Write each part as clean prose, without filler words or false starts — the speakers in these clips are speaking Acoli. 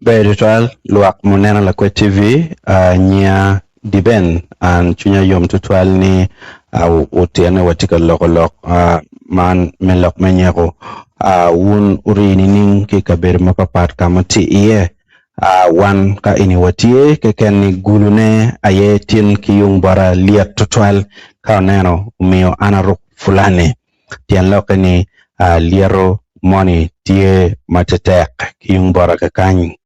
Ber tutwal lwak muneno Lakwed TV, nyinga Diben an cwinya yom tutwal ni otyene watye ka loko lok man me lok me nyeko. Wun wuri nining ki i kabedo mapapat ka ma tye iye? Wan ka eni watye keken ni gulune aye tin ki yung bota lyet tutwal ka oneno omiyo an aruk fulani. Tyen lokke ni lyeto moni tye ma tetek ki yung bota kakany.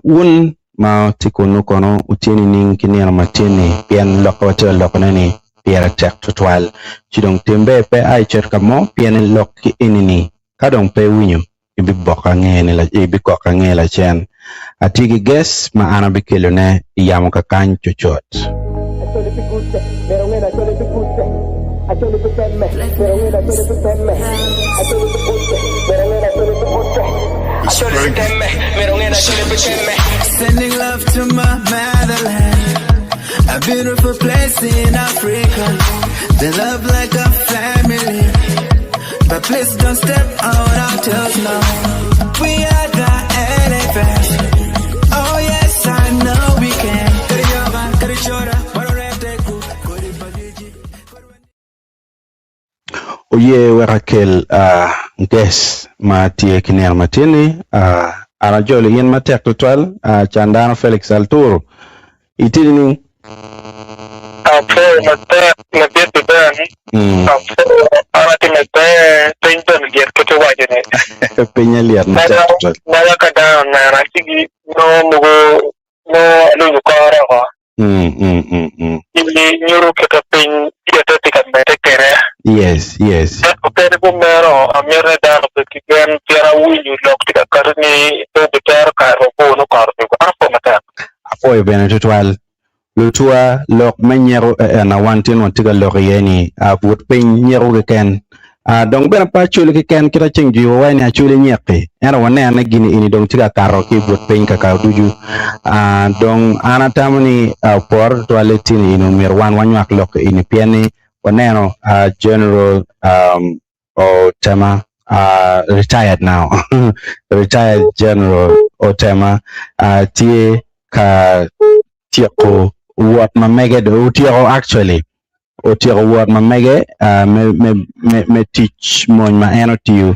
Wun ma wutye kunnu kono wutye nining ki nino matin-ni? Pien lok ma watye ka lokone-ni pire tek tutwal. Ci dong tim ber pe a icit ka mo pien lok ki eni-ni ka dong pe iwinyo ibiboko ange ibikoko ange lacen. Atye ki guest ma an abikelone i yamo kakany cucut. Sending love to my motherland, a beautiful place in Africa. They love like a family, but please don't step on our toes now. We are the elephants. Oh yes, I know we can. Kariyoba, karichora, warorete ku, koripagiji. Oye wek akel guest ma tye ki nino matin-ni. An ajolo in matek tutwal, Candano Felix Alturu. Itye nining? Apwoyo matek ladit Ben. Apwoyo an atye maber, piny bene lyet kit iwaco ni. Pinye lyet matek tutwal. Mada ka dano onena ci ginongo mogo nongo alunyo kore oko. Ci nyuto kit ma piny lyette tye ka medde kwede. Yes, yes. Ento kadi kumeno, amito ni dano obed ki gen pien awinyo lok tye ka kati ni pe obitero kare mabor nongo kot odwogo. An apwoyo matek. Apwoyo bene tutwal. Lutwa, lok me nyeko ena wan tin watye ka lok iye ni, but piny nyeko keken. Dong bene pe Acholi keken kit aceng jwiwa waci ni Acholi nyek-ki, ento waneno ni gini eni dong tye ka kato ki i but piny kaka ducu. Dong an atamo ni opore tutwal tini eni omyero wan wanywak lok eni pien ni waneno General Otema retired now retired General Otema tye ka tyeko wot ma mege dong otyeko actually otyeko wot ma mege me tic mony ma en otiyo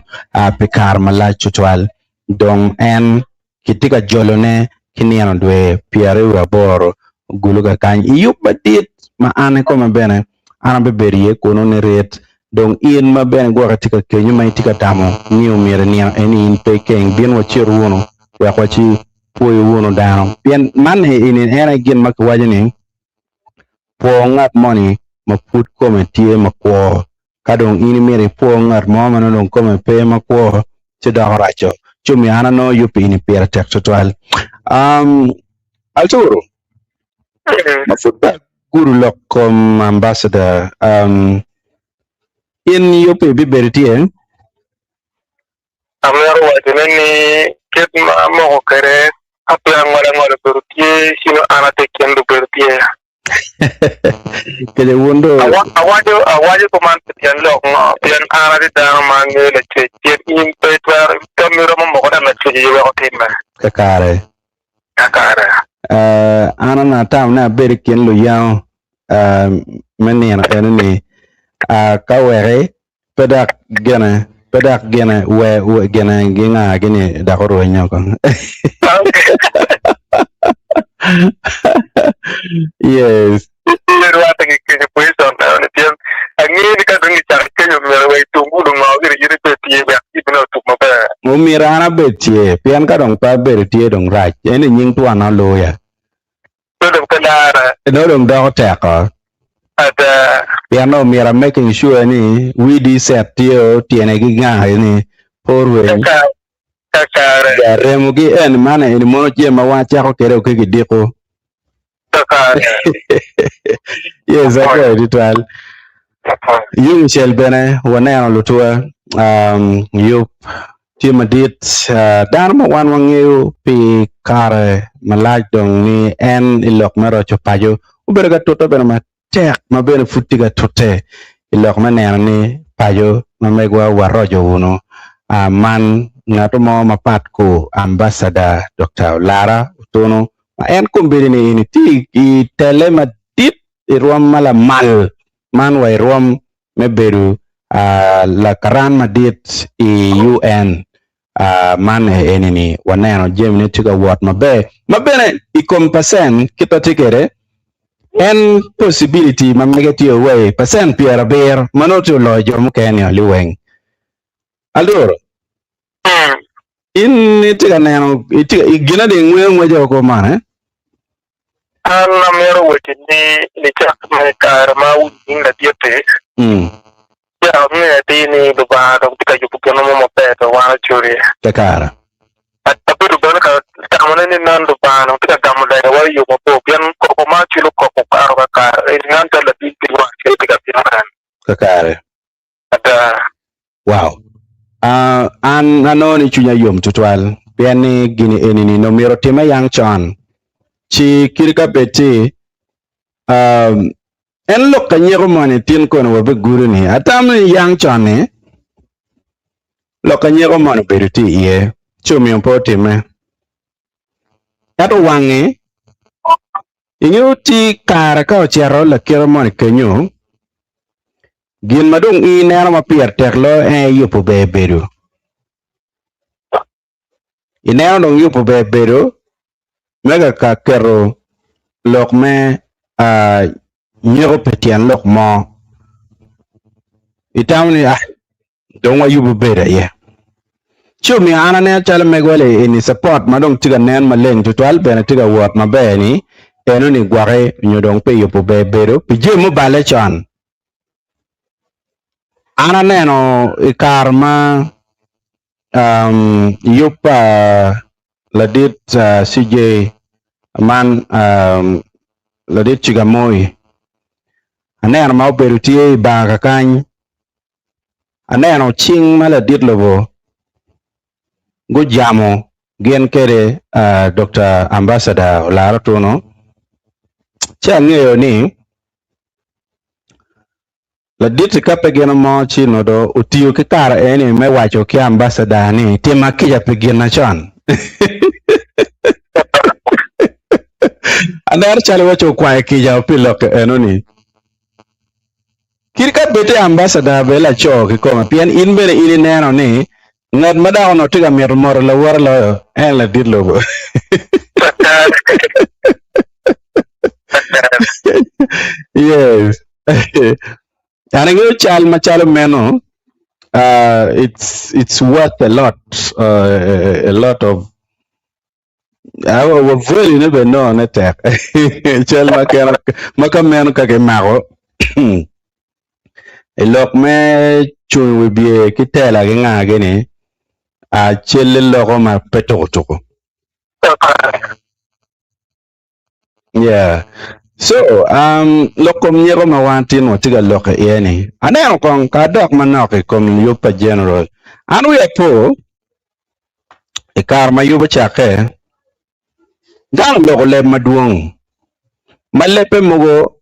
pi kare malac tutwal dong en kitye ka jolone ki nino dwe pyeraryo wiye aboro gulu kakany i yub madit ma an kikome bene an abibedo iye kunu nirit dong in ma bene gwok itye ka kenyo ma itye ka tamo ni omyero inino eni in pe ikeng bin wacit wunu wek waci pwoyo wunu dano pien man eni en aye gin ma kiwaco ni pwo ngat moni ma pud kome tye makwo Ka dong in imito ipwo ngat mo ma nongo dong kome pe makwo, ci doko raco. Ci omiyo an anongo yub pi ini pire tek tutwal. Um, Arturo, ma pud pe agudo lok kom ambassador, um, in yubbi bibedo tye? Amito wacone ni kit ma amoko kwede ka pe angolo angola obedo tye, ci nongo an atye i kin lubedo tye. Kede wun do. Awaco awaco kuman pi tyen lok ngo? Pien an atye dano ma angeyo Lacwec, pien in pe itwero, tammi romo moko ni Lacwec aye weko timme. Kakare. Kakare. Eh, an onongo atamo ni abed i kin luyango eh, me nino eno-ni, ah, ka weki Pe dok gine, pe dok gine, we, we, gine, ginga gini dok orwenyo oko. Yes. Rwatte ki kenyo position meno ni pien angeyo ni ka dong icako kenyo myero wa itungulu ngo gire in ibed tye wek jami ne otuk maber. Omyero an abed tye, pien ka dong pe abedo tye dong rac. Eni nying twana oluya. Nongo dong pe larre. Nongo dong doko teko. Ada. Pien nongo myero a making sure ni wi di set tye o tyene ki gangagi ni pe orweny. Kakare. Ja remo gi eni man eni mono jami ma wan cako kede o ki gidiko. Kakare. Yes, apwoyo tutwal. Yung cel bene waneno lutuwa um, yub tye madit uh, dano ma wan wangeyo pi kare malac dong ni en i lok me roco paco obedo ka tute bene matek ma bene pud tye ka tute i lok me neno ni paco ma megwa waroco wunu uh, man. ngat mo mapat ku Ambassador Dokta Olara Otunu ma en kombeddi ni eni tye i tele madit i rwom ma lamal man wa i rwom me bedo lakaran madit i UN man eni ni waneno jamine tye ka wot maber ma bene i kom pacen kit ma tye kwede en possibility ma mege tye away pacen pyerabiro ma nongo tye oloyo jo mukene-ni liweng. Aloro in itye ka neno gin adi ngweyo ngweca oko man eh? An amito wacci ni nicak me kare ma awinyo nying ladit-ti, ci angeyo atir ni Lubanga dong tye ka yubo gin mo maber pi wan Acholi. Kakare. Abedo bene ka tamone ni nen Lubanga dong tye ka gamo legawa i yo mabor pien koko ma Acholi okoko okato kakare eni nen calo ladit pi lwak acel tye ka bino nen. Kakare. Ada. Wow. Uh, an anongo ni cwinya yom tutwal pien ni gini eni-ni nongo myero otimme yang con. Ci kadi ka bed ci um, en lok ka nyeko moni tin kono wabigudo ni atamo ni yang con-ni lok ka nyeko moni obedo tye iye ci omiyo pe otimme. Ento wangi ingeyo ti kare ka ocito lakite moni kenyo Gin ma dong in ineno ma pire tek loyo en aye yubo ber bedo. Ineno dong yubo ber bedo me ka ka keto lok me nyeko pi tyen lok mo. Itamo ni ah dong wayubo bedo aye. Ci omiyo an aneno calo megwa eni support ma dong tye ka nen maleng tutwal bene tye ka wot maber ni eno ni gwoki nyo dong pi yubo ber bedo pi jami muballe con. An aneno i kare ma yub pa ladit CJ man ladit Cigamoi aneno ma obedo tye i bar kakany aneno cing ma ladit lobo gujamo gin kwede Dokta Ambassador Olara Otuno ci angeyo ni Ladit-ti ka pe gino mo ci nongo dong otiyo ki kare eni me waco ki ambassador ni tima kica pi gin na con. Aneno calo iwaco okwayo kica pi lok eno-ni. Kit ka bed ti ambassador bene laco kikome pien in bene in ineno ni ngat ma dok onongo tye ka mito moto lawote loyo en ladit lobo. Yes. An angeyo cal macalo meno uh, it's it's worth a lot uh, a lot of wa value ne bene nongo ne tek cal ma keno ma ka meno ka kimako i lok me cung i wi bye ki tela ki nga gini uh, celle loko ma pe tukutuku. Yeah. So, um, lok kom nyeko ma wan tin watye ka lok iye ni, aneno kong ka adok manok i kom yub pa General. An wiya po, i kare ma yub ocakke, dano oloko leb madwong, ma lebbe mogo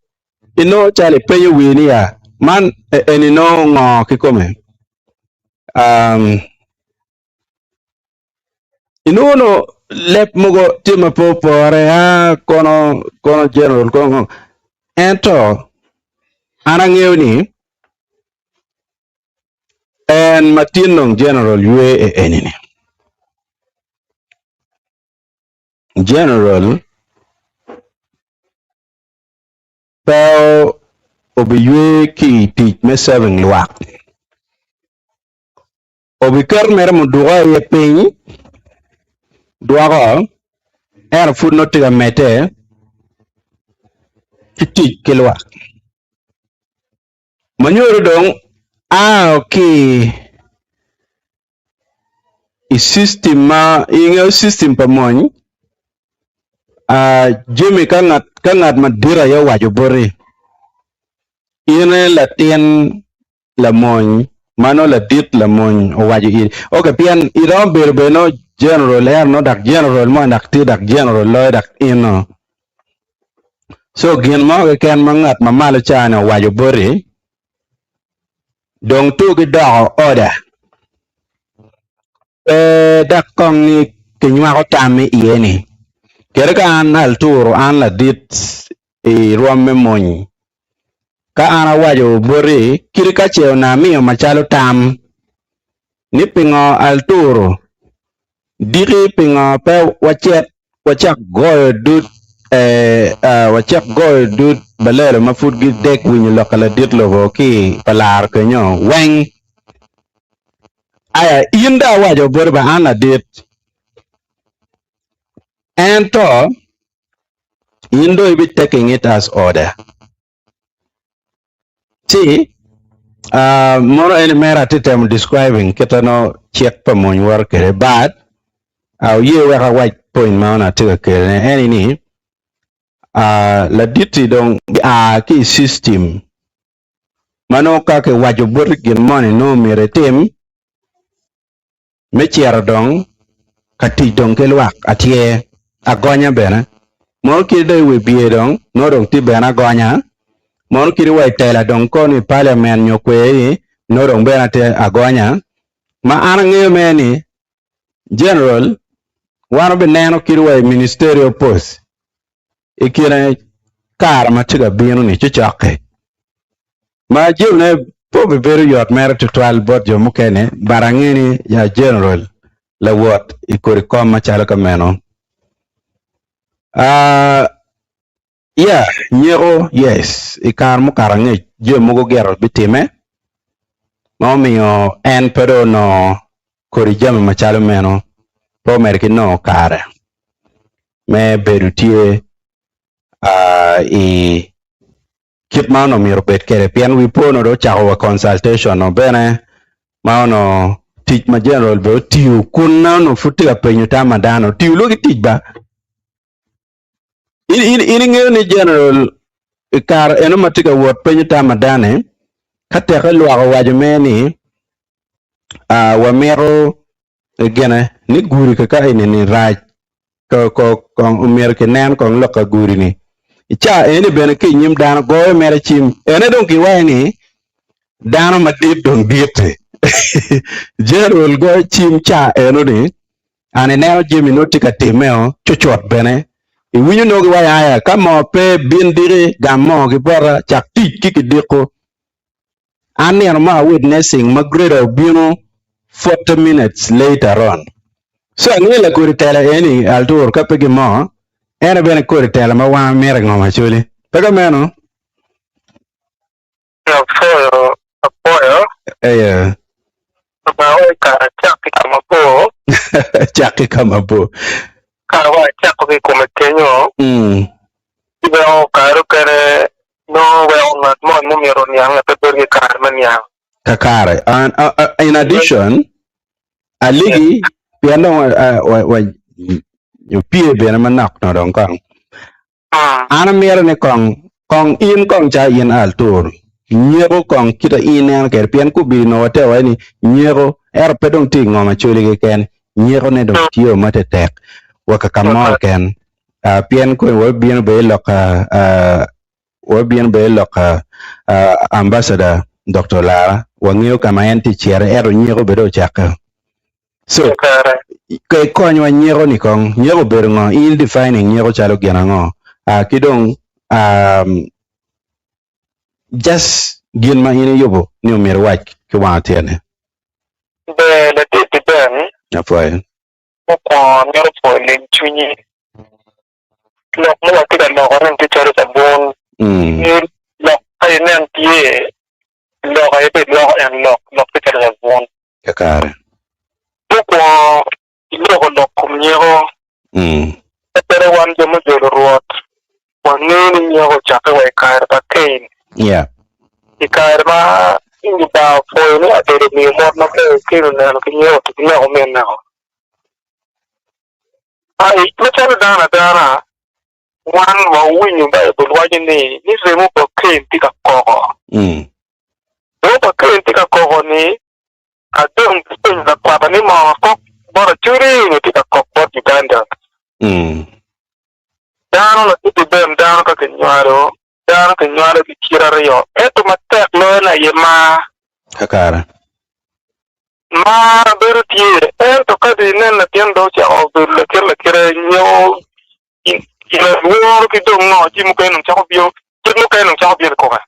inongo calo ipenyo wii ni ya, man eni nongo ngo kikome? Um, Inongo nongo leb mogo tye ma pe opore aa kono kono general kono kono ento an angeyo ni en ma tin dong general ywe e eni ni general pe obiywe ki i tic me serving lwak. Obiketo mere muduko aye piny dwoko ento pud nongo tye ka medde ki tic ki lwak ma nyuto dong ao ki i cictim ma ingeyo cictim pa mony jami ka ngat madit aye owaco boti in aye latin lamony ma nongo ladit lamony owaco iri ok pien iromo bedo bene nongo general ento nongo dok general mo dok tye dok general loyo dok in no so gin mo keken ma ngat ma malo ca ni owaco boti dong tugi doko order. Pe dok kong ni kinywako tam iye ni, Kadi ka an alturo an ladit i rwom me mony, ka an awaco boti kadi ka ce onongo amiyo macalo tam ni pingo alturo diki pingo pe wacit wacak goyo dud wacak goyo dud balelo ma pud gidek winyo lok ka ladit lobo ki pa laro kenyo weng Aya, in dong awaco boti ba an ladit, ento in dong ibi taking it as order. Ci, uh, mono eni mere atye temo describing kite no cik pa mony woto kwede, but uh, oye wek awac point ma onongo atye ka kelone eni ni, uh, ladit-ti dong a ki i system ma nongo ka kiwaco boti gin moni nongo myero itim me cito dong ka tic dong ki lwak atyer agonya bene mono kadi dong i wi bye dong nongo dong tye bene agonya mono kadi wa i tela dong kono i paliament nyo kweri nongo dong bene tye agonya ma an angeyo mere ni general wan wabineno kadi wa i ministerial post I kine kare ma tye ka bino-ni cocokke, ma jamine pe obibedo yot mere tutwal bot jo mukene, but ange ni ya General lawot i kodi kom macalo ka meno. Ah, yeah, nyeko, yes, i kare mukato angec jami mogo gire bitimme ma omiyo en pe dong onongo kodi jami macalo meno, pe omedo ki nongo kare. me bedo tye i kit ma onongo myero obed kwede pien wi po onongo dong ocako wa consultation o bene ma onongo tic ma general bene otiyo kun ma onongo pud tye ka penyo tam pa dano otiyo lwaki tic ba in in ingeyo ni general i kare eno ma tye ka wot penyo tam pa dano-ni ka teke lwak owaco mere ni wamito gine ni gudi kaka eni-ni rac kong omyero kinen kong lok ka gudi-ni. I caa eni bene ki i nyim dano goyo mere cim ene dong kiwaco ni dano madit dong dit-ti. General goyo cim caa eno-ni and ineno jami nongo tye ka timmeo cucut bene iwinyo nongo giwaco aya ka moo pe bin diki gam moo ki bota cak tic ki kidiko. An nino mo a witnessing ma grader obino 40 minutes later on. So angeyo lakodi tela eni altur ka pe gimo en aye bene kodi tela ma wan wamito i ngom Acholi. Pe ka meno? Apwoyo, apwoyo. Eya. Lubanga wek kare acak ki ka mabor. Cak ki ka mabor. Kare wa acako ki i kome kenyo. Mm. Ci weko kare okene nongo weko ngat moni mumito niange pe bedo ki kare me niang. Kakare. And, uh, uh, in addition, aligi pien dong uh, wa, wa, pye bene manok no dong kong. An amito ni kong kong in kong ca in altur nyeko kong kita in ineno kwede pien kubidi nongo wate waci ni nyeko ento pe dong tye i ngom acholi keken nyeko ne dong tye ma tetek wa ka mo keken pien koni wabibino bene i lok wabibino bene i lok ambassador Doktor Lara wangeyo ka ma en tye cito ento nyeko bene dong ocakke. So, ka ikonywa nyeko ni kong, nyeko obedo ngo? In defining nyeko calo gin ango? Uh, ki dong um, just gin ma in iyubo ni omyero iwac ki wang atyene. Ber ladit Ben. Apwoyo. Mukwongo amito pwoyo lim cwinyi. Lok ma watye ka lokone-ni tye calo cabun. Mm. Lok ka inen tye, lok aye pe iloko en lok, lok tye calo cabun. Kakare. Mukwongo, iloko lok kom nyeko. Ka kadi wan jo mujolo Rwot, wangeyo ni nyeko ocakke wa i kare pa Kain. I kare ma Lubanga opwoyo ni Abel omiyo mot maber, Kain oneno ki nyeko to gineko ominne-o. Macalo dano adana, wan wawinyo Baibul waco ni ni remo pa Kain tye ka koko. Remo pa Kain tye ka koko-ni Adong gipenyo lakwata ni moo kok bot Acholi nyo tye ka kok bot Uganda. Dano ladit ben dano ka kinywalo, dano kinywalo ki kite aryo ento matek loyo ne aye mar. Kakare. Mar bedo tye, ento ka dong inen latin dong ocako bedo lakite lakite nyo lworo ki dong ngo ci mukene dong cako bino, kit mukene dong cako bino i kome.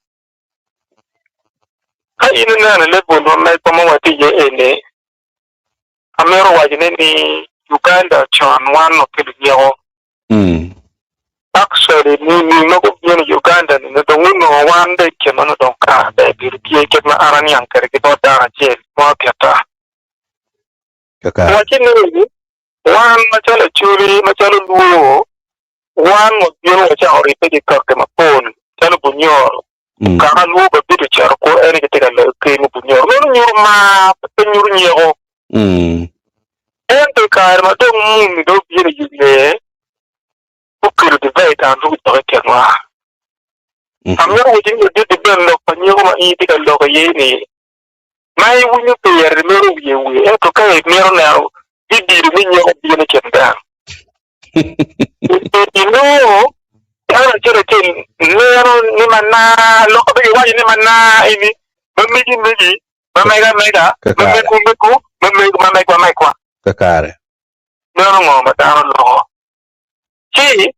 Ka in ineno i level ma megwa ma watye iye eni, amito wacone ni Uganda con wan wakelo nyeko. Actually nini ma gubino i Uganda ni dong onongo wan dong i kine ma nongo dong kare ber bedo tye kit ma an aniang kwede ki bot dano acel ma otitta. Kakare. Wacce ni wan macalo Acholi, macalo Luo, wan wabino wacako ribbe ki kaki mapol calo Bunyoro. Kaka Luo Babito ocito kwo en aye tye ka loyo ker me Bunyoro. Meno nyuto mar, pe nyuto nyeko. Ento i kare ma dong muni dong obino i yo ngeye, gukelo divide and rule dok i kinwa. Amito wacci ni ladit Ben lok pa nyeko ma in itye ka lok iye-ni, ma iwinyo pire-ni meno wiye wiye, ento ka imito neno vidio me nyeko bino i kin gang. Inongo dano acel acel neno ni mana, lokke pe giwaco ni mana eni, ma megi megi, ma mega mega, ma megu megu, ma megu ma megwa megwa. Kakare. Meno ngo ma dano loko? Ci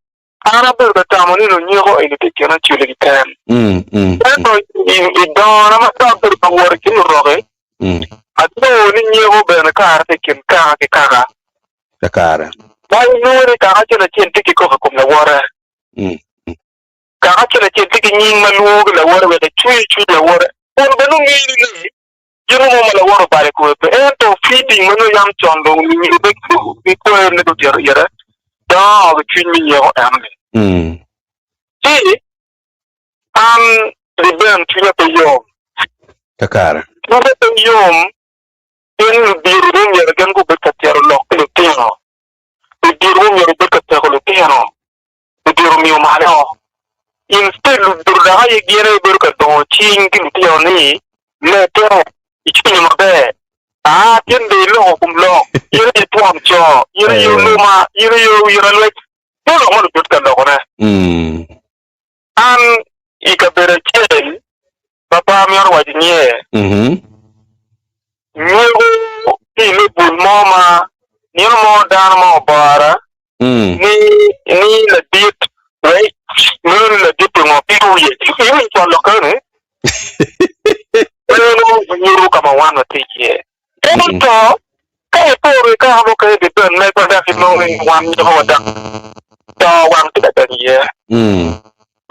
an abedo ka tamo ni lunyeko eni tye i kin acwali keken. Ento i dongona ma dok abedo ka wot i kin luroki, anongo ni nyeko bene kare tye i kin kaka ki kaka. Kakare. Ma inongo ni kaka acel acel tye ki koko i kom lawote. Kaka acel acel tye ki nying ma lwongo ki lawote wek ecwer cwiny lawote. Kun bene ongeyo ni gin mo ma lawote obalo i kome pe, ento feeding ma nongo yam con dong owinyo be ki kwerone gutito ite, dongo ki cwiny me nyeko en-ni. Ci an Liben cwinya pe yom. Kakare. Cwinya pe yom pien ludito dong myero gin gubed ka tito lok ki lutino. Ludito myero gubed ka peko lutino. Ludito omiyo malo. Instead ludito dok aye gin aye bedo ka dongo cing ki lutino ni medde icwinyo maber. Aa tin dong iloko kom lok, in aye twon co, in aye oluma, in aye owira lwec. Meno lok ma ludito ka lokone. An i kabedo acel ma pe amito waco nyinge, nyeko ki i lebul mo ma nino mo dano mo obora ni ni ladit wek meno ni ladit pingo piko wiye in icwalo lokke ni meno nyuto ka ma wan watye iye. Ento ka iporo i kaka mukene depend megwa dok inongo ni wan nyeko wa dok to wang tye ka donyo iye.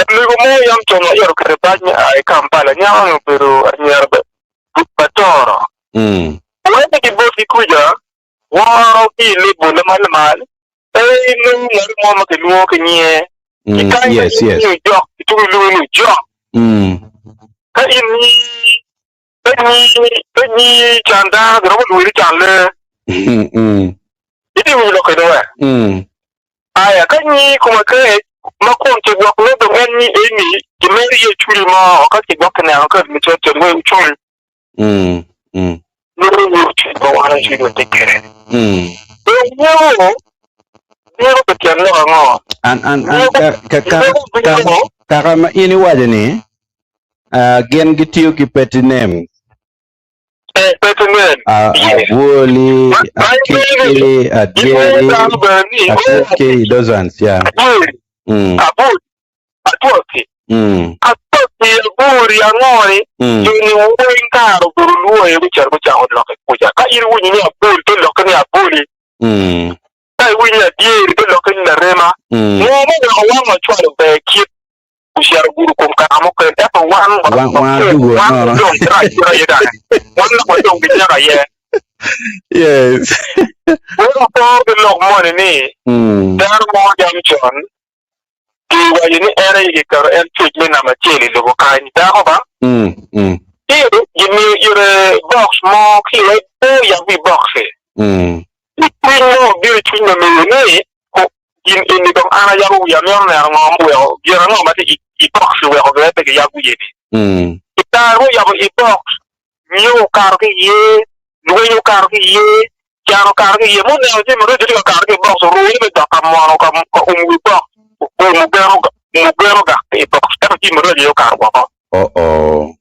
Lamego mo yam con wayero kwede bac me a i Kampala, nyako-ni obedo anyira Batoro. Wente ki botgi kuca, woro ki i lebole ma lamal, pe inongo ngat mo ma kilwongo ki nyinge. Ki kany ka in ni ojok, kituko ilwongi ni ojok. Ka in ni ka nyi ka nyi can dano giromo lwongi ni can lee. Itye winyo lok eni we? Aya ka nyi kome kec ma kun kigwoko nongo dong en nyi eni kimero iye cwili mo ka kigwoko kineno ka cel cel weng ocul. Nongo nyuto cwiny ma wan acwiny watye kwede. Dong nyeko nyeko pi tyen lok ango? An an an ka ka ka ka kaka ma in iwaco ni gin gitiyo ki petty name. Petty name. Abwoli, Akiki, Adyeri, Atwoki, those ones, yeah. Abwoli, Atwoki, Atwoki, Abwoli, ango-ni, joni weng kare obedo lwo aye gucito gucako lok i kuca. Ka in iwinyo ni Abwoli, te lokke ni Abwoli. Ka iwinyo ni Adyeri, te lokke ni Larema. Ngo ma oweko wan wacwalo ber kit ocito ogudo kom kaka mukene ento wan wan wadong ki rac kit aye dani wan dok wadong ki ceko aye. Yes. Wek apor ki lok moni ni dano mo jam con kiwaco ni en aye kiketo en cwec me namba acel i lobo kany dako ba ci gimiyo ire box mo ki iye pe oyab wi box-ci ci cwiny mo obino i cwiny lamego ni Gin eni dong an ayabo wiya amito neno ngo muweko gin ango ma tye i box oweko bene pe giyab wiye ni. I kare ma oyabo i box nyo okato ki iye, lweny okato ki iye, can okato ki iye, muneno jami maraco tye ka kato ki i box orune me dok ka mono ka umo wi box mugeno gak ki i box ento jami maraco aye okato woko.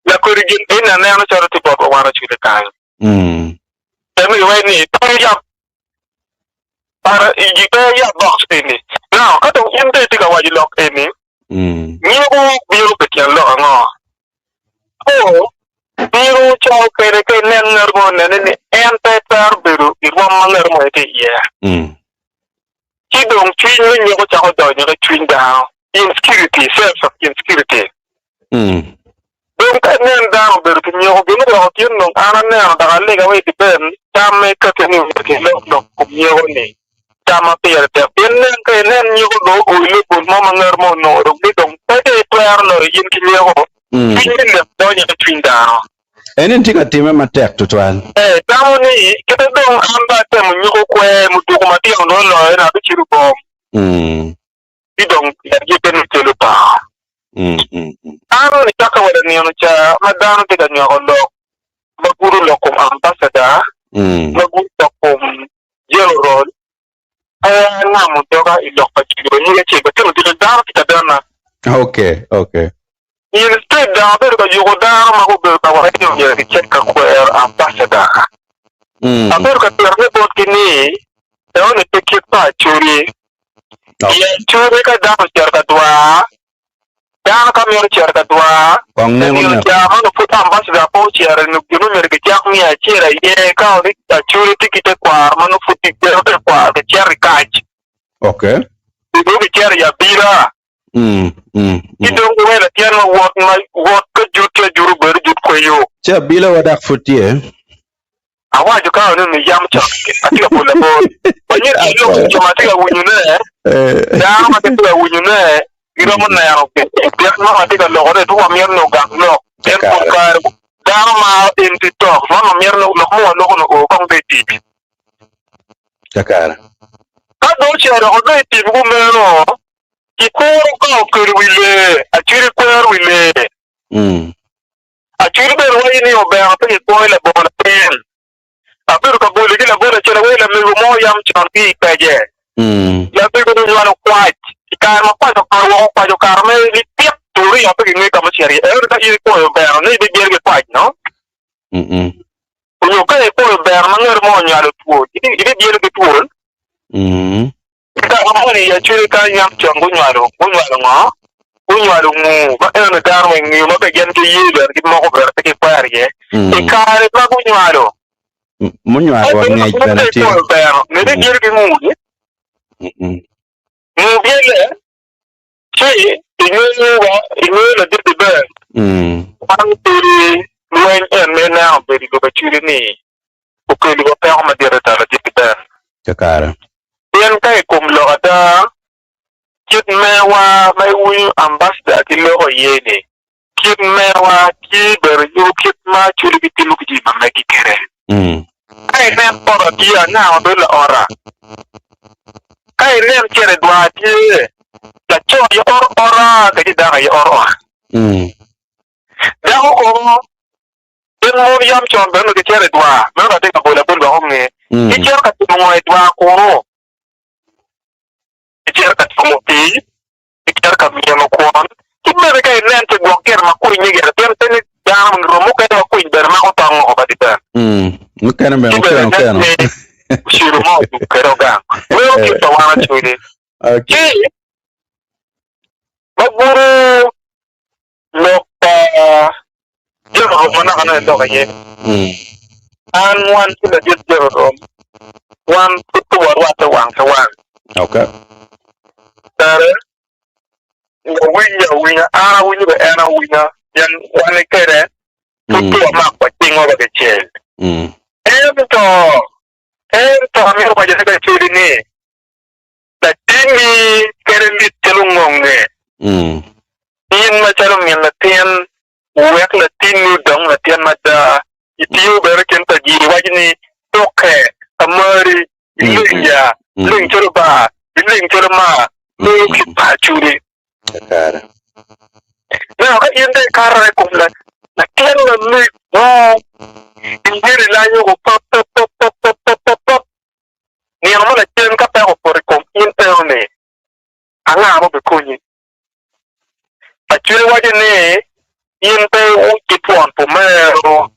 Lakodi gin eni aneno calo tye botwa wan acwele kany. Temo iwaci ni pe iyab pe iyab box eni. Now ka dong in dong itye ka waco lok eni, nyeko bino pi tyen lok ango? Oo, bino calo kwede ka inen ngat mo onene ni en pe twero bedo i rwom ma ngat mo tye iye. Ci dong cwiny me nyeko cako donyo ki cwiny dano, insecurity, sense of insecurity. Dong ka inen dano obedo ki nyeko, gin oweko tin dong an aneno dok alega wa i diben tam ma ikati ni myero kilok lok i kom nyeko-ni, tam ma pire tek. Pien nen ka inen nyeko dong oo i lebol mo ma ngat mo onongo dong ni dong pe dong itwero loyo in ki nyeko, cwiny me lek donyo ki cwiny dano. Eni tye ka timme matek tutwal. Ee, tamo ni, kite dong an dong atemo nyeko kwer muduku matino dong oloyo ni abicito bom. Ci dong yadye pe nongo kelo par. An nicakke wa lanino ca ma dano tye ka nywako lok ma gudo lok kom ambassador, ma gudo lok kom general, pe angamo doga i lok pa Julie wa nyige acel batino diki dano tye ka dena. Okay, okay. Instead dong abedo ka yuko dano ma gubedo ka waco ni myero gicit ka kwero ambassador. Abedo ka tito ne botgi ni enoni pe kit pa Acholi. I Acholi ka dano ocito ka dwar, dano ka mito cito ka dwar, Kong ka nengo nino nek. ca ma nongo pud ambassador pe ocito nyo gin myero gicak miyo acel aye ka ni Acholi tye ki tekwaro ma nongo pud gigeno tekwaro gicito i kac. Okay. Nongo gicito i abila. Ci dong giweko latin ma wot ma wot ka jut ci ajut obedo jut kweyo. Ci abila wa dok pud tye. Awaco ka oneno ni yam cok atye ka bolo labol. Wanyut ki lok jo ma tye ka winyone, dano ma gitye ka winyone giromo neno gin ma watye ka lokone dok wamito ni ogak lok. Pien pol kare dano maro empty talk, man wamito ni lok ma waloko-ni oo kong dong i tic. Kakare. Ka dong ocito dok odong i tim kumeno, Kikuro ka okelo wi lee, acwili kwero wi lee. Acwili bene waco ni obero pe kikwoyo labongo latin. Abedo ka boli ki labol acel awaco lamego mo yam con ki i pece. Lamego ni onywalo kwac. I kare ma kwac okato woko kwac okato mere lipik turiyo pe kingeyo ka ma ocito iye. Ento ka in ikwoyo obero ni ibibyelo ki kwac no? Onyo ka ikwoyo obero ma ngat mo onywalo twol ibibyelo ki twol? Kaka moni i Acholi kany yam con gunywalo, gunywalo ngo? Gunywalo nguu ma eno dano weng ngeyo ma bene gin giye bene gimoko bene pe gikwero iye. I kare ma gunywalo, Munywalo wa ngec bene tye. Ikwoyo beno, ngede byelo ki nguu ni? Nguu byelle, ci ingeyo wa, ingeyo ladit-ti ber. Man pud lweny en ma ineno obedo i lobo Acholi ni okeliwa peko madit adada ladit-ti ber. Kakare. Pien ka i kom lok ada, kit mewa ma iwinyo ambassador ki loko iye-ni, kit mewa tye bene nyuto kit ma Acholi gitimo ki jami ma megi kwede. Ka inen poto tye, anga ma bedo laota? Ka inen cito i dwar tye, laco aye oto ota kadi dako aye oto ot. Dako kono Pien mon yam con bene onongo gicito i dwar, meno dong atye ka bolo abol wek onge. Gicito ka timo ngo i dwar kunu? Gicito ka twomo pii, gicito ka myeno kwon, ki bene ka inen ce gwok gire ma kwinye gire, pien pe ni dano rom mukene ma kwiny bene mako tong woko kadi bene. Mukene bene Ci bene okeno nen keno. ni ociro mo odug kwede ogang. Meno kit pa wan Acholi. Okay. Ci ma gudo Lok pa Jerorom ma naka nongo iloko iye. An wan ki ladit Jerorom, wan pud pe warwatte wang ki wang. Okay. Kare wawinyo awinya, an awinyo bene en awinya, pien wan ki kwede pud pe wamak wa cingwa wa kicel. Ento, ento amito wacone ki Acholi ni, Latinni kede lit calo ngonge. In macalo min latin, wek latinni odong latin mada. Itiyo bene kin pa jiri iwaco ni, Tukke, amari, ileng ya, ileng calo bar, ileng calo mar, meno kit pa Acholi. Kakare. Now ka in dong ikato i kom latin ma mego, imyero ilanyo woko pap pap pap pap pap pap pap pap. Nino mo lacen ka peko opoto i kom in eno-ni, anga ma obikonyi? Acwiny waco ni, In pe iwuc ki twon pumero.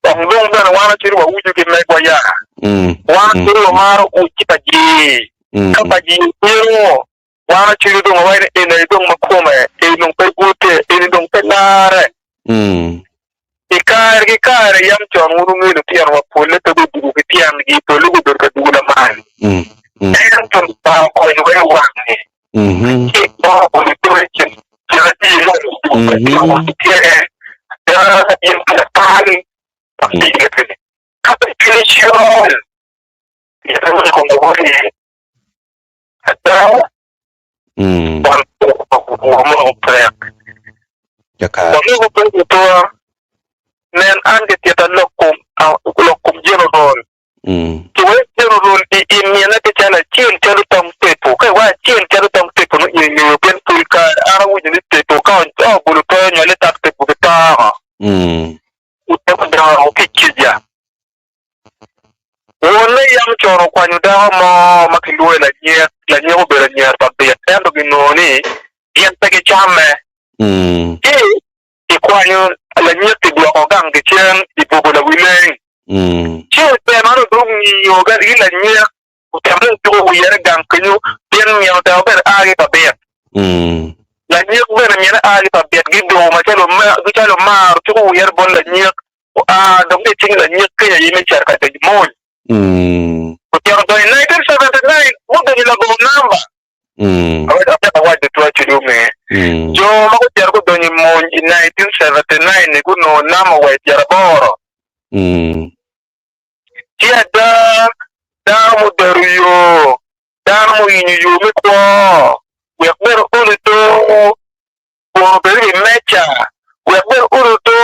Kong dong bene wan acwiny wawuco ki megwa ya. Wan acwiny wamaro uc ki pa jii. Ka pa jii obino, wan acwiny dong wawaco ni eni aye dong ma kome, eni dong pe gute, eni dong pe larre. I kare ki kare yam con wun wungeyo litinowa polle pe gudugo ki tyengi, polle gubedo ka dugo lamal. Ento Lubanga okonyowa i wang-ngi. Nen an gitita lok kom jeno rol. Ci wek jeno rol i i mine pe calo acel calo tong tepo. Ka iwaco acel calo tong tepo nongo in ingeyo pien pol kare an awinyo ni tepo ka ogolo to onywale tak tepo ki toko. Oteko dongo ki kica. Wonne yam con okwanyo dako mo ma kilwongo ni Lanyek, Lanyek obedo anyer pa bit ento ginongo ni gin pe gicamme. Ci Kikwanyo lanyek kidwoko gang kicen i bubo lawileng. Ci otemo ento dong ngiyo ki lanyek otemo ni otuko wire gang kenyo pien mine otemo bene a ki pa bit. Lanyek bene mine a ki pa bit gidongo macalo omaro tuko wire bot lanyek oa dong ki i cing lanyek kenyo aye me cito ka donyo mony. Ocito donyo i 1979 mudonyo labongo namba. Amito awac tutwal ci onge. Jo ma gucito gudonyo i mony i 1979-ni gunongo namba wa i pyeraboro. Ci ada, dano mudero yo, dano muyinyo yo me kwo, wek bene olo to, kwon obed i wi meja, wek bene olo to,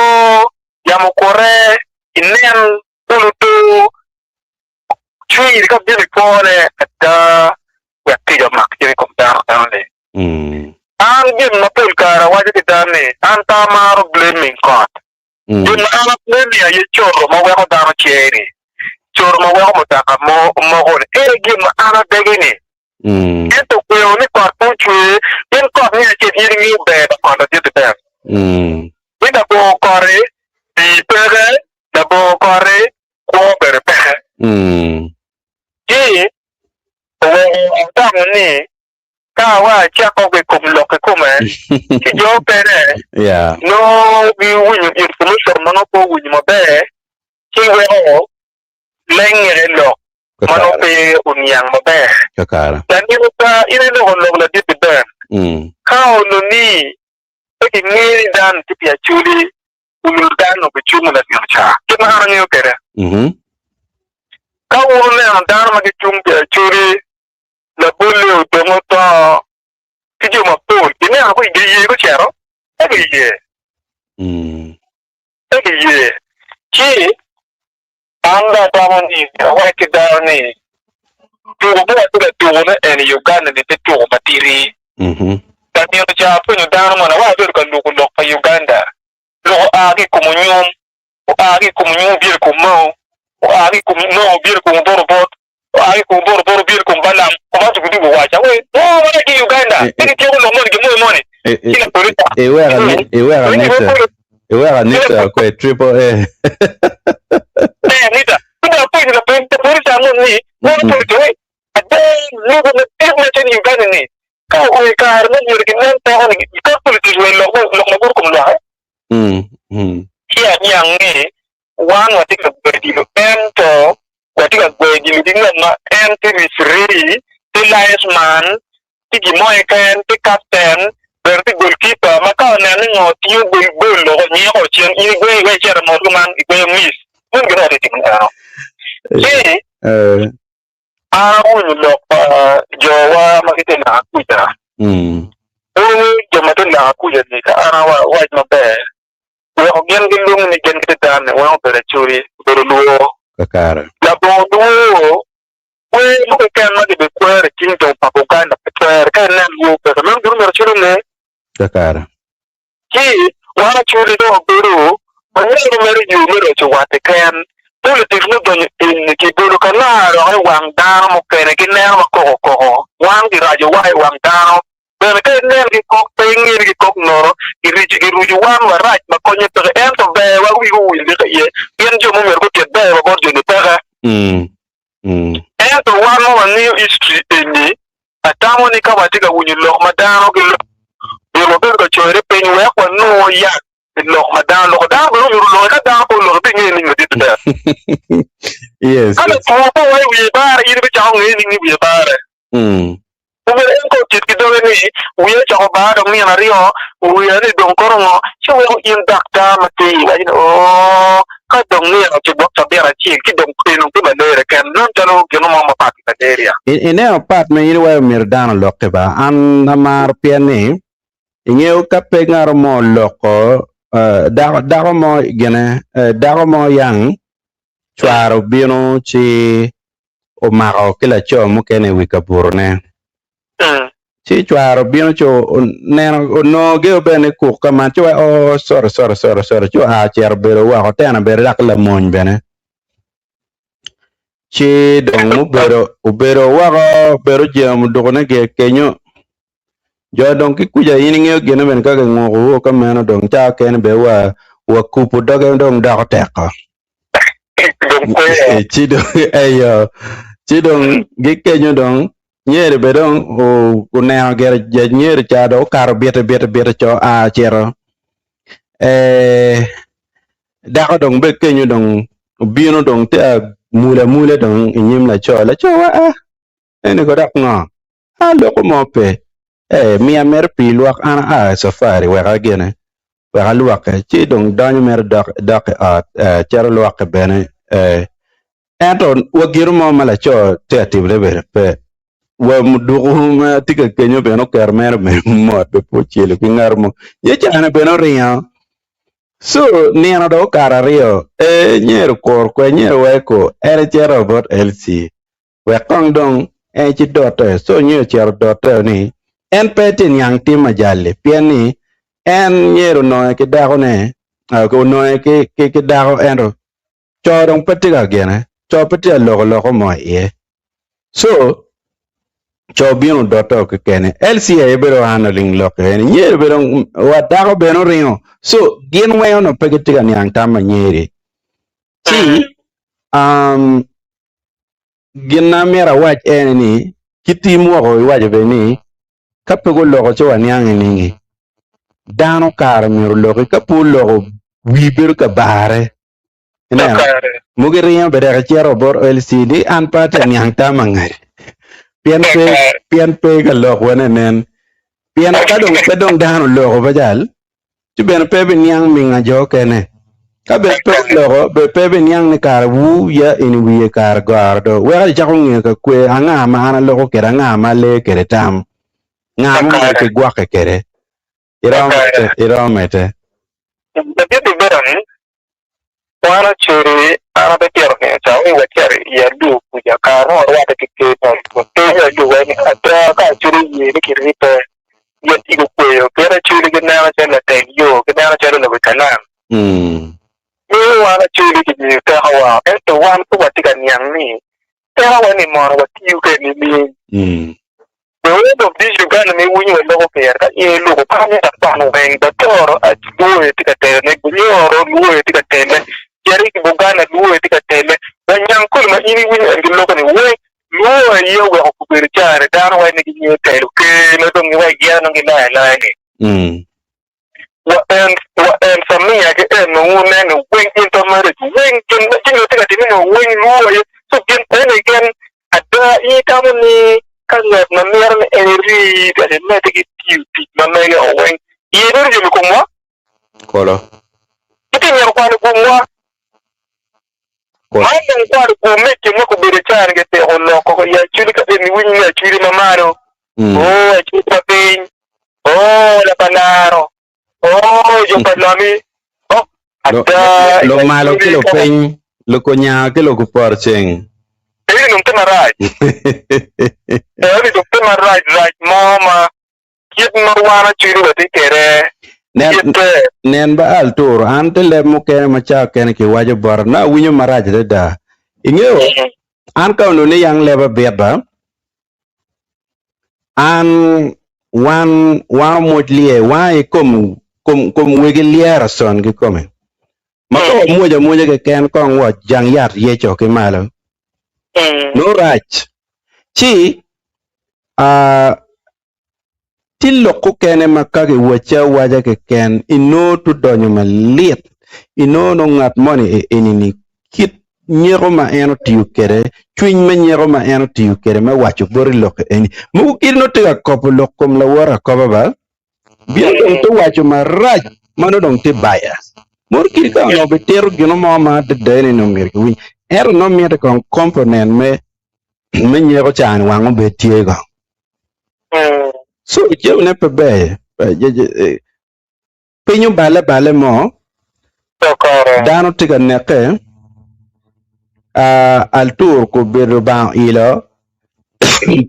yamo okute, inen olo to, Cwiny ka bino i kwone ada wek kica omak cen i kom dano enoni. An gin ma pol kare awaco ki dano ni an pe amaro blaming kot. Gin ma an a blaming aye coro ma weko dano ceri, coro ma weko mutoka moko ni ene gin ma an adegi ni. Ento kweo ni kot pe ocwer pien kot me acel in ingeyo ber pa kot ladit Ben. Ni labongo koti pii peke, labongo koti kwo bene peke. Ci oweko atamo ni ka awa acako ki kom lok kikome, ci jo okene nongo giwinyo information ma nongo pe owinyo maber, ci weko lengere lok ma nongo pe oniang maber. Lanino pa in iloko lok ladit-ti Ben, ka onongo ni pe kingeyo ni dano tye pi Acholi, onongo dano gicungo lanino ca, kit ma an angeyo kwede. Ka wun wuneno dano ma gicung pi Acholi, labolle odong oto ki jo mapol, ineno ko giye gucito? Pe giye. Pe giye. Ci an dong atamo ni awac ki dano ni, tuko ma watye ka tukone eni i Uganda-ni pe tuko matidi. Lanino ca apwonyo dano moni, awaco abedo ka luko lok pa Uganda. Lok oa ki i kom onyum, oa ki i kom onyum obino i kom Mao, oa ki i kom Mao obino i kom Oboto-Obot, oa ki i kom Oboto-Obot obino i kom Balaam, kom Atugudugu owaco awe, ngo ma ki i Uganda, pe gityeko lok moni gin moni moni. Ci lapole ca. Iweko Anita, iweko Anita kwe triple A. Eh, Anita, ci dong apenyo lapeny, lapole ca moni ni, ngo ma pole ca, ada lubo madit ma tye i Uganda ni, Ka oo i kare me myero ginen peko ni gikok politic wa i lok lok ma gudo kom lwak ci aniang ni wan watye ka gweyo dilo ento watye ka gweyo dilo ki ngat ma en tye referee, tye linesman, tye gin mo keken, tye captain, bene tye goalkeeper ma ka oneno ni ngo tiyo gol gol loko nyiko cen in igweyo iweko icito mot kuman igweyo miss meno gin ma watye ka timone eno ci An awinyo lok pa jowa ma gitye i laka kuca. Wun jo ma tye i laka kuca-ni, ka an awac maber, weko gin gilwongi ni gin gitye dano-ni weng obedo Acholi, obedo Lwo. Labongo lwo, kwer mo keken ma gibikwero i cing jo pa Buganda pe twere. Ka inen lwo peke, meno gin myero Acholi onge. Ci wan Acholi dong wabedo wanyalo mere yo me roco wat keken. Politics me donyo eni kibolo ka laa dok i wang dano mukene gineno ma koko koko. Wan giraco wa i wang dano bene ka inen gikok pe inge ni gikok nono giruco wan marac ma konye peke ento ber. wa wigi owil diki iye pien jo ma myero gutit ber wa bot joni peke. Ento wan ma wangeyo history eni atamo ni ka watye ka winyo lok ma dano giloko myero wabed ka coyone piny wek wanongo yat i lok ma dano loko. Dano bene omyero oloki, ka dano pe oloki ibingeyo ni ladit ber. Yes, Ka yes. latwo pe wa i wiye bare in ibicako ngeyo ni wiye bare. Mm. Omyero en kong otit ki doge ni wiye ocako bar dong nino aryo, wiya ni dong koro ngo, ci weko in daktar matir iwaco ni oo ka dong nino ci gwok cabit acel ci dong eno tye malaria ken nen calo gino mo mapat ki malaria. Ineno pat ma in iwaco myero dano olokke ba, an amaro pien ni ingeyo ka pe ngato mo oloko dako dako mo gine dako mo yang cware obino ci omako ki laco mukene i wi kabutone. Ci cware obino ci oneno onongo geo bene ni kuk ka man ci owaco oo sorry sorry sorry sorry ci oa ocito obedo woko tena bene dok lamony bene. Ci dong obedo obedo woko obedo ojemo mudukune gire kenyo jo dong ki kuca in ingeyo gine bene ka kinguko ka meno dong ca okene bene wa wa kubo doge dong doko teko. Ci dong eyo ci dong gikenyo dong nyeri be dong oneno gire ja nyeri ca dong okato bite bite bite co a cito eh dako dong be kenyo dong obino dong te amula amula dong inyim laco laco wa a eni ko dok ngo a loko mo pe eh miya mere pii lwok an aa i cafari wek agine wek alwokke ci dong donyo mere dok dok i ot eh, cito lwokke bene eh, ento wa gino mo ma laco tye ka timone bene pe wa muduku ma tye ka kenyo bene oketo mere mere mot be pe ocelo ki ngat mo ye cane bene oringo so nino dong okato aryo eh nyero kur kwe nyero weko en ecito bot LC Wek kong dong en ci dote. Co nyo ocito dote ni en pe tye niang tim ajali pien ni en myero ononge ki dakone, ononge ki, ki, ki dako ento co dong pe tye ka gene, co pe tye ka loko loko mo iye. So co obino odote kekene. LC aye bedo handling lok eni. Nyeri bedo wa dako bene oringo. So gin weng onongo pe gitye ka niang tam ma nyeri. Ci um, Gin ma myero awac ene ni, ki tim woko iwaco bene ni, ka pe guloko ci waniange ningi? Dano kare myero oloki, ka pe oloko wii bedo ka bare. Ineno? Mogo iringo bene dok icito bot LC ni an pe atye ka niang tam angadi pien pe pien pe ka lok wa nenen pien ka dong pe dong dano oloko ba jal ci bene pe biniang minga jo okene. Ka bene pe oloko, bene pe biniang ni kare wu ya eni wiye kare goro do. Weko icako ngeyo ka kwe anga ma an aloko kwede, anga ma aleyo kwede tam, nga ma myero kigwokke kwede. Iromo mete, iromo mete. Ladit Ben, Wan ocweri an abitito nino ca ni wacito i alur kuca kare mo warwatte ki ker pa Ker me alur waco ni ada ka acwali oye ni kiribbe gin tye gukweyo pien acwali gineno calo latel yo gineno calo lawi kalam. Miyo wan acwali kimiyo tekowa ento wan pe watye ka niang ni tekowa ni mono watiyo kwede nining. The word of this Uganda ma iwinyo wa loko pire ka in iluko pe amito akwan weng Batoro Luo aye tye ka telone, Bunyoro Luo aye tye ka tele, Cerik Buganda Luo aye tye ka tele, wa Nyangkole ma in iwinyo en giloko ni weng Luo aye oweko gubedo cani dano waco ni gingeyo telo ker ma dong giwaco gin nongo giloyo aloya ni. Wa en wa en Samia ki en ma wuneno weng intermarriage weng gin ma jami ma tye ka timme ni weng luo aye so gin ene keken ada in itamo ni ka ngat ma mito ni en eri dok imedde ki tiyo tic ma mege o weng iye bedo yom i komwa? Kolo. Gitye mito kwalo gumwa. Man dong kwalo gum me kin ma gubedo cani gitiko loko i acwali ka eni winyo ni acwali ma malo, oo acwali ma piny, oo lapanaro, oo jo pa lami, oh ada Lumalo ki lupiny, lukunyango ki lukupoto ceng. Eni dong tye marac. Eni dong tye marac rac mo ma Kit ma wan acwiny watye kwede Nen, kite. nen ba Arturo, an te leb mukene ma ca okene kiwaco bota, nongo awinyo marac adada. Ingeyo, an ka onongo ni yang leb abit ba, an wan wan omwoc lye, wan aye kom, kom, kom wegi lyero con kikome. Ma ka wamwoco amwoca keken kong wa jang yat yeco ki malo. Nongo rac. Ci ah, tye lok okene ma ka kiwacci awaca keken inongo tudonyo malit. Inongo nongo ngat moni eni-ni kit nyeko ma en otiyo kwede, cwiny me nyeko ma en otiyo kwede me waco boti lok eni. Mogo kit nongo tye ka kobo lok kom lawote akoba ba, bino dong te waco marac ma nongo dong tye bias. Mogo kit ka onongo bitito gin mo ma adada ni nongo myero kiwiny, ento nongo mitte kong component me me nyeko ca-ni wang obed tye kong. So jamine pe ber. Piny oballe aballe mo, dano tye ka neke, altur kobedo Lubanga oilo,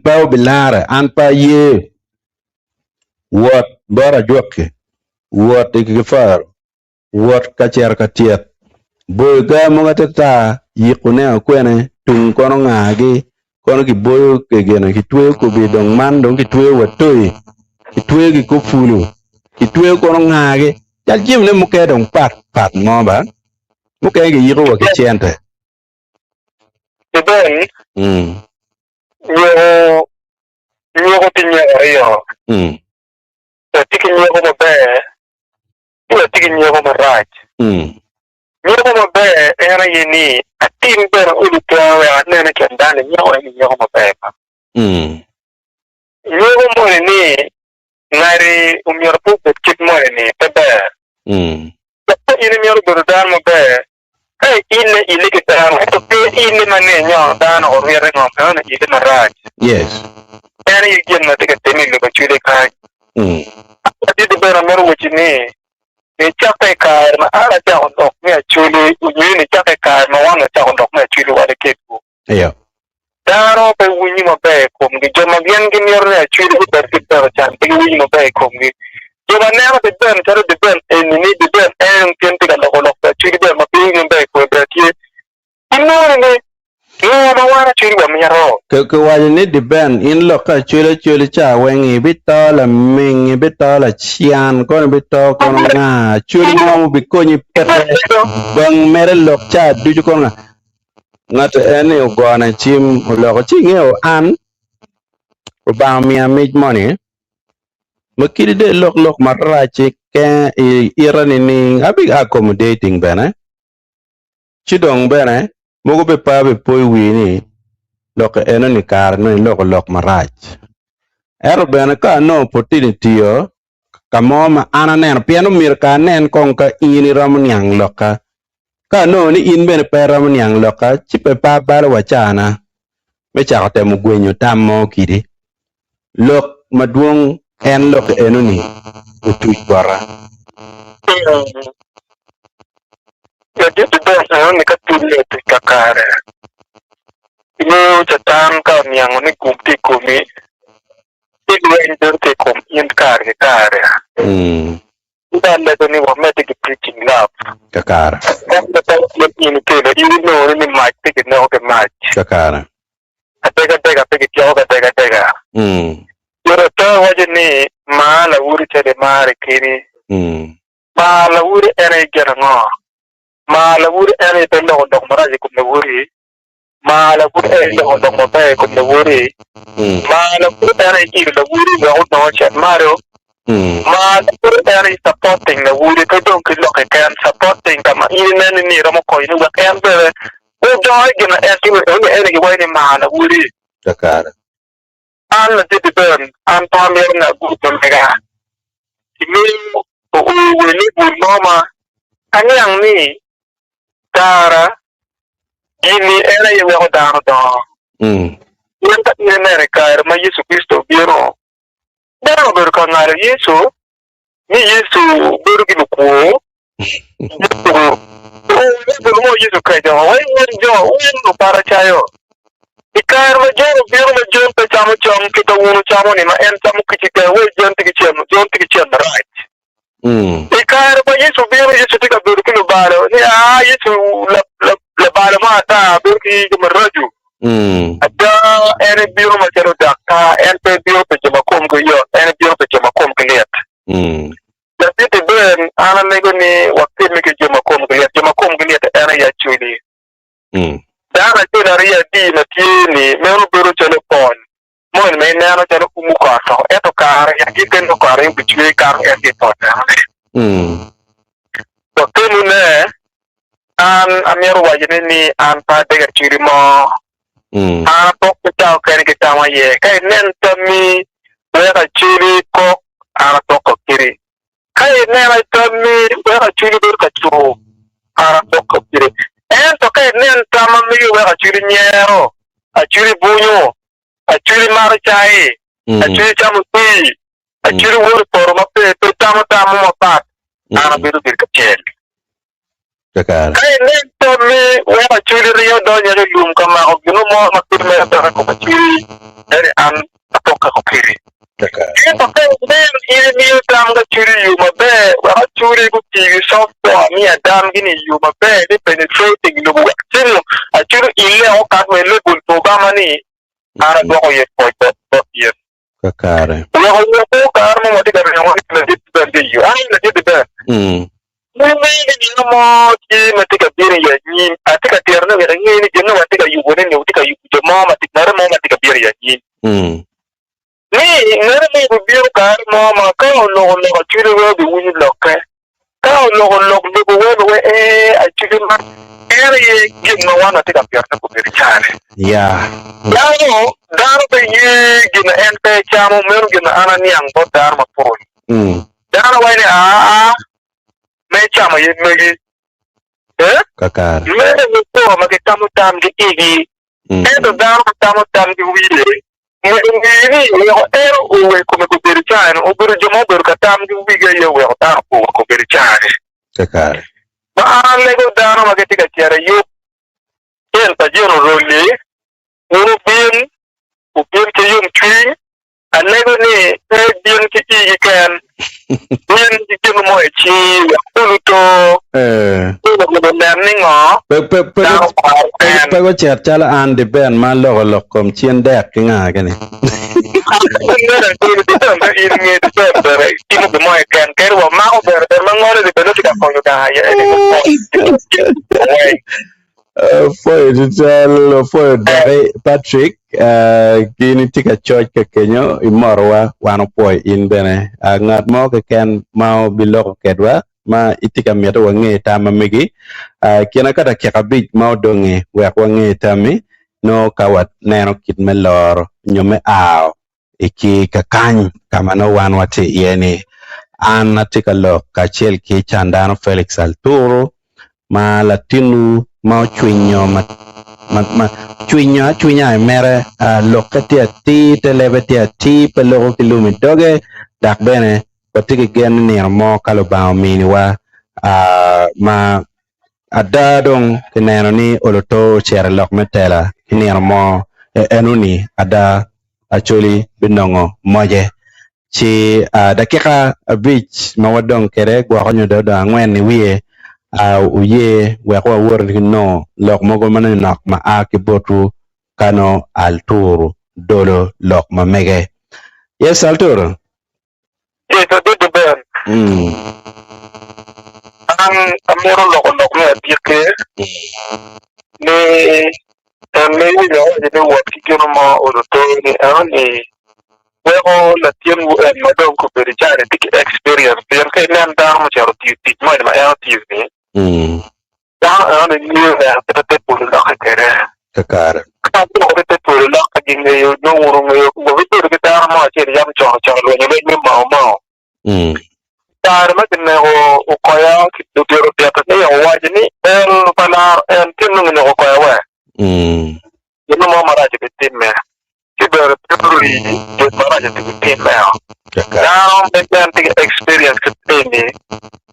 pe obilare, an pe aye. Wot bot ajwaki, wot i kifaro, Wot ka cito ka tyet, boyo ga mogo atata, yikone okwene, tung kono ngagi, kono kiboyo gine, kitweyo kobi dong man dong kitweyo wa toyi, kitweyo ki kor pulu, kitweyo kono ngagi, cal jamine mukene dong pat pat mo ba, mukene kiyiko wa ki cente. Iben, nyeko nyeko tye nyeko aryo, watye ki nyeko maber ci watye ki nyeko marac. Nyeko maber en aye ni atim bene odi twero wek anen i kin dano ni nyeko eni nyeko maber ba. Nyeko moni ni ngati omyero pe obed kit moni ni pe ber. Dok ka in imito bedo dano maber, ka iile ile ki dano ento pe iile ma ni inyono dano orwite ngom eno ni ile marac. En aye gin ma tye ka timme i lobo Acholi kany. Aditi bene amito wacci ni, nicakke i kare ma an acako lok me Acholi onyo nicakke i kare ma wan wacako lok me Acholi wade kedwu. Dano pe winyo maber i komgi. Jo ma gin gimito ni Acholi gubed ki peko can pe giwinyo maber i komgi. Jo ma neno Deben calo Deben eni ni Deben en pien tye ka loko lok pa Acholi bene ma pe winyo maber i kome bene tye. Inongo ni Ngo ma wan Acholi wamito? Kiwaco ni Deben in lok ka Acholi Acholi ca weng ibito laming ibito lacan kono ibito kono nga Acholi mo mubikonyi peke bang mere lok ca ducu kono nga Ngat en ni ogona cim oloko ci ingeyo an Lubanga omiya mic moni ma kadi dong ilok lok marac keken i ita nining abi accommodating bene ci dong bene mogo bene pe abipoyo wii ni lok enoni kare nongo iloko lok marac ento bene ka anongo opportunity tiyo ka mo ma an aneno pien omyero ka anen kong ka in iromo niang lokka. Ka anongo ni in bene pe iromo niang lokka, ci pe pe abalo wa cana me cako temo gwenyo tam mo kidi. Lok madwong en lok enoni otuc bota. Ladit dong enoni ka tulle otuc kakare, ingeyo Catan ka oniango ni gum tye i komi, Ci lweny bedo tye i kom in kare ki kare. Ci ka alego ni wamedde ki preaching love. Kakare. Ento pe pien in ikelo, in inongo ni mac pe kineko ki mac. Kakare. Adegadega pe kityeko ki adegadega. Cito to waco ni mar lawoti calo imare keni. Mar lawoti en aye gin ango? Mar lawoti en aye pe loko lok marac i kom lawoti. Mar lawoti en aye loko lok maber i kom lawoti. Mar lawoti en aye ilo lawoti wek onong ocit malo. Mar lawoti en aye supporting lawoti pe dong ki lok keken, supporting ka ma in ineno ni iromo konyone wek en bene odong i gin ma en timo eno ni en aye giwaco ni mar lawoti. Kakare. An ladit Ben, an pe amito ni agud ma mega. Imiyo oo wele i bur mo ma aniang ni Tara, gin-ni en aye weko dano dongo. Pien ka in ineno i kare ma Yecu Kricito obino, dano obedo ka ngalo Yecu ni Yecu bedo ki lukwo. Yecu mo Yecu okeco woko, wai wun jo, wun Luparicayo! I kare ma Jon obino ma Jon pe camo cam kit ma wun wucamo-ni, ma en camo kic keken, wai Jon tye ki cen, Jon tye ki cen marac. I kare ma Yecu obino, Yecu tye ka bedo ki lubalo, ni aa Yecu labalo mo ata, bedo ki jo maraco. Ada, en ebino macalo daktar, en pe ebino pi jo ma komgi yot, en ebino pi jo ma komgi lit. Ladit-ti ben, an alego ni wakemme ki jo ma komgi lit. Jo ma. gilyeto en aye Acholi. Dano acel aryo adi ma tye-ni meno bedo calo pol moni ma ineno calo umo kot woko, ento kare agikki nongo kot aye obicwer kato en ki i pol enoni. Dok kenune, an amito wacone ni an pe adego Acholi mo. An apok ki cawa kene ki tam aye. Ka inen tammi wek Acholi kok, an apoko kidi. Ka inena i tammi, wek acwiny bedo ka cur, an agwokke gire. Ento ka inen tam ma megi weko acwiny nyero, acwiny bunyo, acwiny mato cai, acwiny camo pii, acwiny woto i poto ma pe pe tamo tam mo mapat, an abedo gire kacel. Kakare. Ka inen tammi weko acwiny ringo donyo i lum ka mako gin mo ma kit mere peke i kom acwiny, eni an apokke kedi. Kakare. Ento ka inen in imiyo tam ki acwiny i yo maber wek acwiny guti ki software me adamgi-ni i yo maber me penetrating lobo wek ceng acwiny oile okato wa i level pa Obama ni, an adwoko iye pwoc bot in. Kakare. Wek oweko kare mo watye ka ringo ni ladit Ben tye iyo. An ladit Ben. Mm. Ni ni gin mo tye ma tye ka bino i anyim. Atye ka tito ni wek inge ni gin ma watye ka yubo ne ni watye ka yubo jo mo ma tye ngate mo ma tye ka bino i anyim. Mm. Ni ngate mo obibino kare mo ma ka oloko lok acwili weng obiwinyo lokke. Ka oloko lok lubo wer luwe ee acwili man en aye gin ma wan watye ka pito ni obedo cani. Ya. Dano, dano pe ye gin ma en pe camo, meno gin ma an aniang bot dano mapol. Mm. Dano waco ni aa me camo aye megi. Eh? Kakare. Meno aye co ma gitamo tamgi igi. Mm. Ento dano ma tamo tamgi wiye, myero onge ni weko en owek kome gubedo cani, obedo jo ma obedo ka tamgi wigi aye oweko dano oweko obedo cani. Kakare. Ma an alego dano ma gitye ka cito i yub cen pa Jane Oroli, wun wubin, wubin ki yomcwiny, Alego ni pe ibin ki igi ken, bin ki gin mo i cingi wek olu to, ci myero onen ni ngo dano maro en. Pe gucit calo an di Ben ma aloko lok kom cin dek ki nga kini. Di Ben pe in nge di Ben bene timo gin mo keken kadi wa mako bene bene ma ngole di bene tye ka konyo dano aye eni. Apwoyo tutwal, apwoyo doki Patrick, eh, gin itye ka coc ka kenyo imorowa, wan opwoyo in bene. Ah, ngat mo keken ma obiloko kedwa ma itye ka mito wange tam ma megi, ah, i kine ka dakika abic ma odongi wek wange tammi, nongo ka waneno kit me loro nyo me ao i ki kakany ka ma nongo wan watye iye-ni. An atye ka lok kacel ki Candano Felix Alturu ma latinwu ma ocwinyo ma ma cwinyo acwinya i mere lokke tye atir te lebe tye atir pe loko ki lum i doge dok bene watye ki gen ni nino mo ka Lubanga ominiwa ma Ada dong kineno ni Oloto ocito i lok me tela ki nino mo enoni ada Acholi binongo moce. Ci dakika abic ma wadong kwede gwoko nyo dong odong angwen i wiye wuye wek wawot ki nongo lok mogo manonok ma a ki botwu ka nongo Alturu dolo lok ma mege. Yes Alturu. Yes, adede ber. An amito loko lok me agikki ni en me winyo awaco ni wot ki gino mo oluto ni eno ni weko latinwu en ma dong kobedo cani tye ki experience pien ka inen dano mucito otiyo tic moni ma en otiyo ni Dano enoni ngeyo neno kit ma te polo lokke kwede. Kakare. Ka giloko ni te polo lokke, gingeyo, nyo wun wungeyo, wabibedo ki dano mo acel yam con con lwenyo lweny me Mau Mau. I kare ma kineko Okoya, ludito otito ni owaco ni en pa laro en tye nongo ineko Okoya we. Gin mo marac obitimme. ci bene pe orii gin marac otugo timmeo. Dano me en tye ki experience ki eni,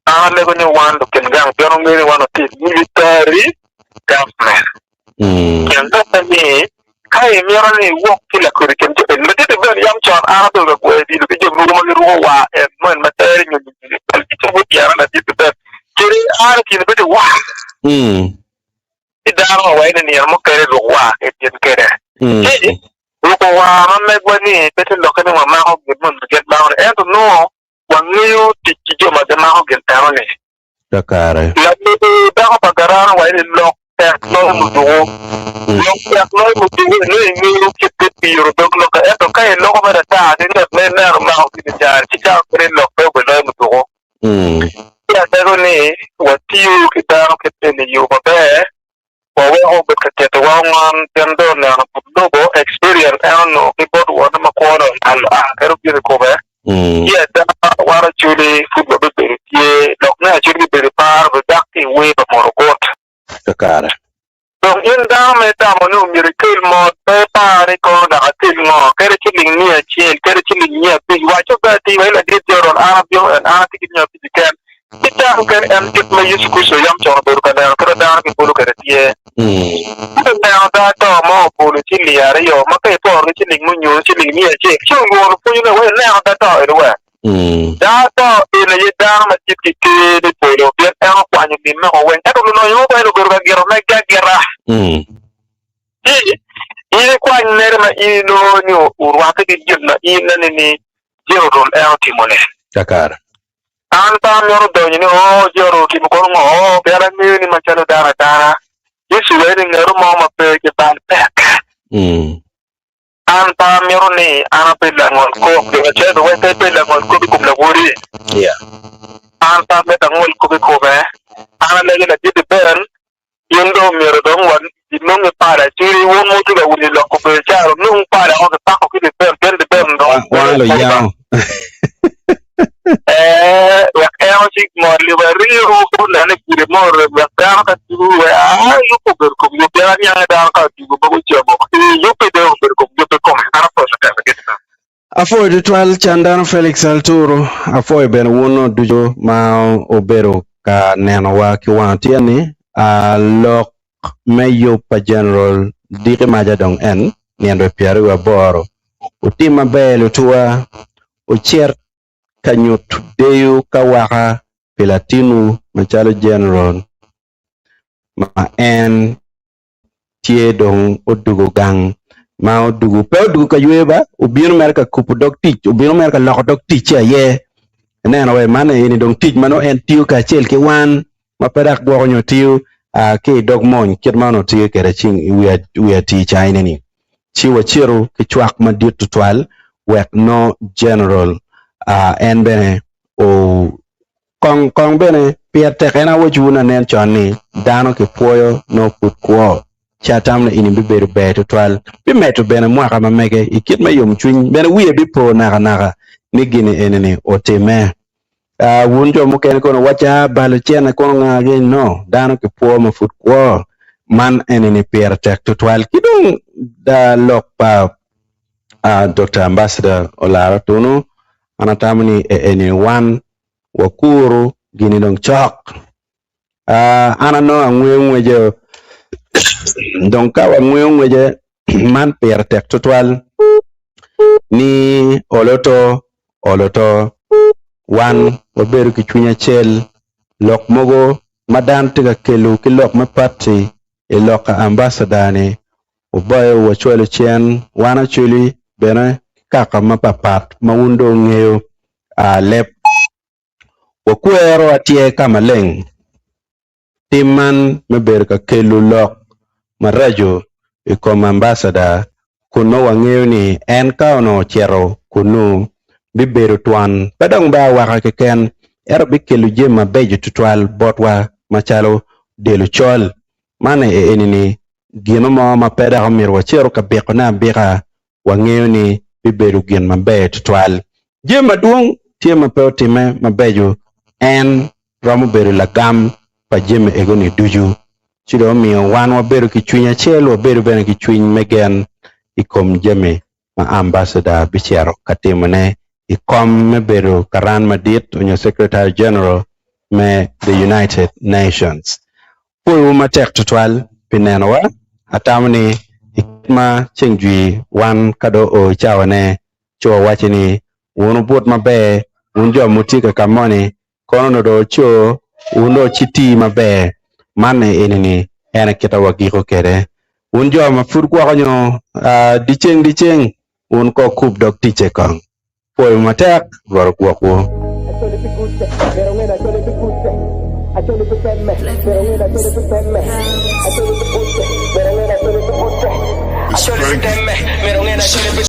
an alego ni wan lukin gang pien ongeyo ni wan watye i military government. Pien lokke ni ka imito ni iwok ki lakodi kin jo eni, ladit Ben yam con an abedo ka gweyo odilo ki jo mogo ma giruko war en mo en ma tere nyo nyo nyo nyo gicobo tyena ladit Ben kadi an i kine bedo war. Ci dano ma waye ni nino mukene ruk war ki gin kede. Ci ruko war ma megwa ni pe te lokke ni wamako gin moni ma gin mako ni, ento nongo wangeyo tic ki jo ma gimako gin eno ni. Kakare. Lalubu dako pa Garano waco ni lok tek loyo muduku. Lok tek loyo muduku inongo ingeyo kit me piro dog lokke ento ka iloko mere ata ki ngat ma ineno mako gin i caro ci cawa meno ni lok pe obedo loyo muduku. Ci alego ni watiyo ki dano kit eni i yo maber waweko obed ka titowa ongon pien dong oneno but lobo, experience, en onongo ki bot wonne ma kwone olal oa kadi obino i kome. Ci ada wan Acholi pud wabibedo tye, lok me Acholi bibedo i par bidak ki i wer pa Morogot. Kakare. Dong in dano ma itamo ni omyero ikel mot, pe ipar ni kono dok akel ngo, kadi ciling 100, kadi ciling 500, waco pe atir wa i ladit Jorol, an abino en, an atye ki 500 keken. Ci cako kene en kit ma Yecu Kricito yam con obedo ka neno kit ma dano gibolo kwede tye. Ci oneno daa-to mo obolo ciling aryo ma ka iporo ki ciling munyu, ciling 100. Ci olwongo lupwonnyene wek ineno daa-to eni wek. Daa-to eni aye dano ma tye ki ker me polo, pien en okwanyo limme woko weng. Ento lulonyo mogo en obedo ka gito megi agita. Ci in ikwany mere ma in inongo ni orwatte ki gin ma in ineno ni Jerutul en otimo-ni. Kakare. An pe amito donyo ni, 'Oo, Jehovah otimo kono ngo? Oo, pien angeyo ni macalo dano adana, Yecu wee ni ngeto mo ma pe ki bal pek. An pe amito ni an abed langol kop, jo acel bene wek pe ibed langol kop i kom lawoti. An pe amito angol kop i kome. An alego ladit Ben, In dong omyero dong wa inonge pala ci wun ma wutye ka winyo lok obedo calo nong pala ko kipako ki liben pien liben dong Wan luyango. Ee, wek en oci ngol liba ringo onene gire mo orem wek dano ka tugo we aa yub obedo kom yub pien aniange dano ka otugo mogo cemo ee yubbe dong obedo kom yubbe kome an apwoyo matek ladit na. Apwoyo tutwal Candano Felix Alturu, apwoyo bene wun ducu ma wubedo ka nenowa ki wang otyeno-ni. Lok me yub pa General diki maca dong en nino 28. Wutim maber lutuwa, wucit ka nyuto deyo ka waka pi latinwu macalo General ma en tye dong odugo gang ma odugo pe odugo ka yweyo ba obino mere ka kubo dog tic obino mere ka loko dog ticce aye ineno we man eni dong tic ma nongo en tiyo kacel ki wan ma pe dok gwoko nyo tiyo ki i dog mony kit ma onongo tiyo kwede ceng i wi atir ca eni-ni ci wacito ki cwak madit tutwal wek nongo general en bene o Kong kong bene, pire tek en awacciwu nanen con ni, dano kipwoyo nongo pud kwo, ci atamo ni ini bibedo ber tutwal. Bimedo bene mwaka ma mege i kit me yomcwiny, bene wiye bipo nakanaka ni gini eni-ni otimme. Ah, wun jo mukene kono wuwacci, Ah, balo cene kono ngagi? No, dano kipwo ma pud kwo. Man eni-ni pire tek tutwal. Ki dong da lok pa ah, Dokta Ambassador Olara Otunu, An atamo ni eni wan wakuru gini dong cok. Ah, an anongo angweyo ngwece dong ka wangweyo ngwece man pire tek tutwal ni olo to olo to wan wabedo ki cwiny acel lok mogo ma dano tye ka kelo ki lok me pati i lok ka ambassador ni Wuboyo wacwalo cen wan Acholi bene ki kaka mapapat ma wun dong wungeyo leb. Wakwero atyer ka maleng tim man me bedo ka kelo lok maraco i kom ambasada kun nongo wangeyo ni en ka onongo ocito kunnu bibedo twon pe dong me awaka keken ento bikelo jami mabeco tutwal botwa macalo del ocol. Man eni-ni gino mo ma pe dok omyero wacito ka bikone abika, wangeyo ni bibedo gin maber tutwal. Jami madwong tye ma pe otimme mabeco, en romo bedo lagam pa jami ego-ni ducu. Ci dong omiyo wan wabedo ki cwiny acel, wabedo bene ki cwiny me gen i kom jami ma ambassador bicito ka timone i kom me bedo karan madit onyo Secretary General me the United Nations. Pwoyowu matek tutwal pi nenowa. Atamo ni i kit ma ceng jwi wan ka dong oo i cawane ci wawaci ni wun wubut maber, wun jo ma wutye ka ka moni kono onongo dong wuco, wun dong wuciti maber. Man eni-ni en aye kit ma wagiko kwede. Wun jo ma pud gwoko nyo dyeceng dyeceng, wun kong wukub dog ticce kong. Pwoyo matek, Rwot ogwokwu. Acholi pi kuc, myero wunge ni Acholi pi kuc.